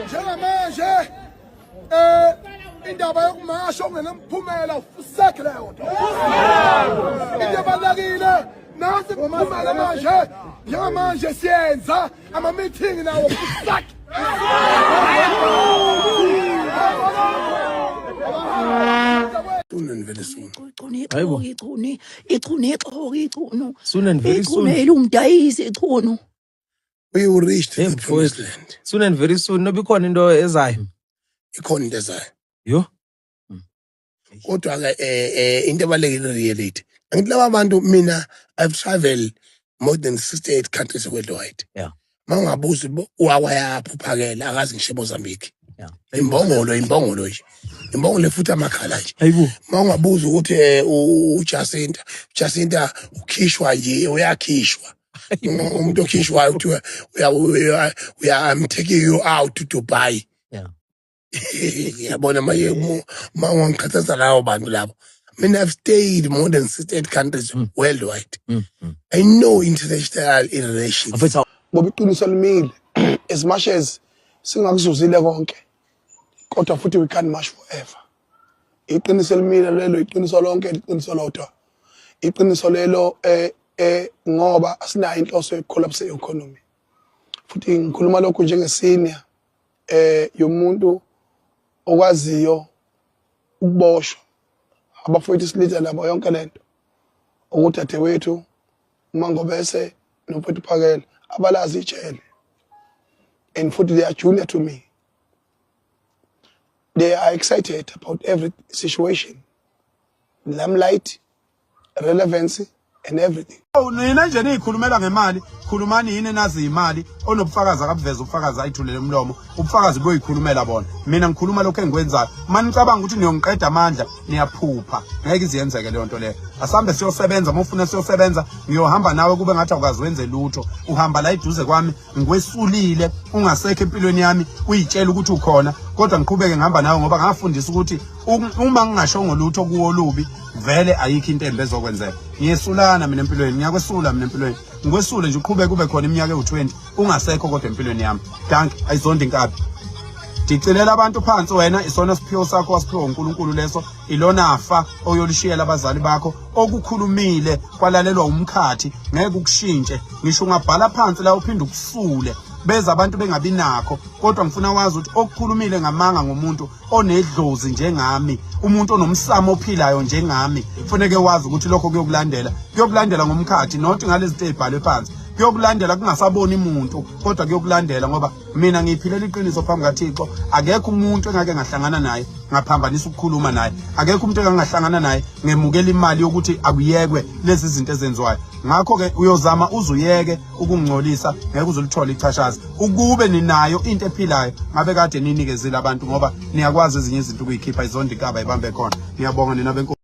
Njengamanje eh indaba yokumasha okungenamphumela usekhe leyo nto. Into ebalulekile nansi imiphumela manje njengamanje siyenza ama-meeting nawo usakhe. Soon and very soon. Ichunu Hayibo. ichunu ichunu ichunu ichunu Soon and very ichunu soon. elumdayisi ichunu. We will reach to Hey, the promised mfowethu. land. Soon and very soon noba ikhona into ezayo. Ikhona into ezayo. Yho. Kodwa ke into ebalulekile reality. Angithi laba bantu mina I've traveled more than 68 countries worldwide. Mawungabuza wakwayaphi uphakela akazi ngisho eMozambique. Imbongolo imbongolo nje. Imbongolo futhi amakhala nje. Hayibo. Mawungabuza ukuthi uJacinta, Jacinta ukhishwa nje uyakhishwa. Umuntu okhishwayo kuthiwa uya uya I'm taking you out to Dubai. Yabona manje uma ungiqhathanisa lawo bantu labo. Mina I've stayed more than 68 countries worldwide. I know international relations. Mfethu Ngoba iqiniso limile as much as singakuzuzile konke kodwa futhi we can't march forever. Iqiniso limile lelo, iqiniso lonke, iqiniso lodwa, iqiniso lelo ngoba asinayo inhloso yokucollapse economy. Futhi ngikhuluma lokhu njenge senior yomuntu okwaziyo ukuboshwa abafowethu silitha nabo yonke lento ukudadewethu uMangobese nomfowethu Phakela abalazi ijele and futhi they are junior to me. They are excited about every situation, limelight, relevancy and everything. Oh, nina nje niyikhulumela ngemali, khulumani yini enazi imali, onobufakazi akabuveze ubufakazi ayithulele umlomo, ubufakazi buyoyikhulumela bona. Mina ngikhuluma lokho engikwenzayo. Uma nicabanga ukuthi niyongiqeda amandla, niyaphupha. Ngeke iziyenzeke leyo nto leyo. Asambe siyosebenza, uma ufuna siyosebenza, ngiyohamba nawe kube ngathi awukazi wenze lutho. Uhamba la eduze kwami, ngikwesulile, ungasekho empilweni yami, uyitshela ukuthi ukhona, kodwa ngiqhubeke ngihamba nawe ngoba ngafundisa ukuthi uma ngingashongo lutho kuwo olubi vele ayikho into embi ezokwenzeka. Ngiyesulana mina empilweni, ngiyakwesula mina empilweni, ngikwesule nje uqhubeke ube khona iminyaka ewu-20 ungasekho kodwa empilweni yami. Dank ayizondi inkabi. Dicilela abantu phansi wena, isona siphiwo sakho wasiphiwa uNkulunkulu leso, ilona fa oyolishiyela abazali bakho. Okukhulumile kwalalelwa umkhathi ngeke ukushintshe, ngisho ungabhala phansi la uphinde ukusule beza abantu bengabi nakho, kodwa ngifuna wazi ukuthi okukhulumile ngamanga ngomuntu onedlozi njengami, umuntu onomsamo ophilayo njengami, kufuneke wazi ukuthi lokho kuyokulandela, kuyokulandela ngomkhathi, not ngalezi zinto ezibhalwe phansi, kuyokulandela kungasaboni umuntu, kodwa kuyokulandela ngoba mina ngiyiphilela iqiniso phambi kaThixo. Akekho umuntu engake ngahlangana naye ngaphambanisa ukukhuluma naye, akekho umuntu engangahlangana naye ngemukela imali yokuthi akuyekwe lezi zinto ezenziwayo. Ngakho-ke uyozama uzuyeke ukungcolisa, ngeke uzulithole ichashazi. Ukube ninayo into ephilayo ngabe kade ninikezile abantu, ngoba niyakwazi ezinye izinto ukuyikhipha izonda inkaba ibambe khona. Ngiyabonga nina benkosi.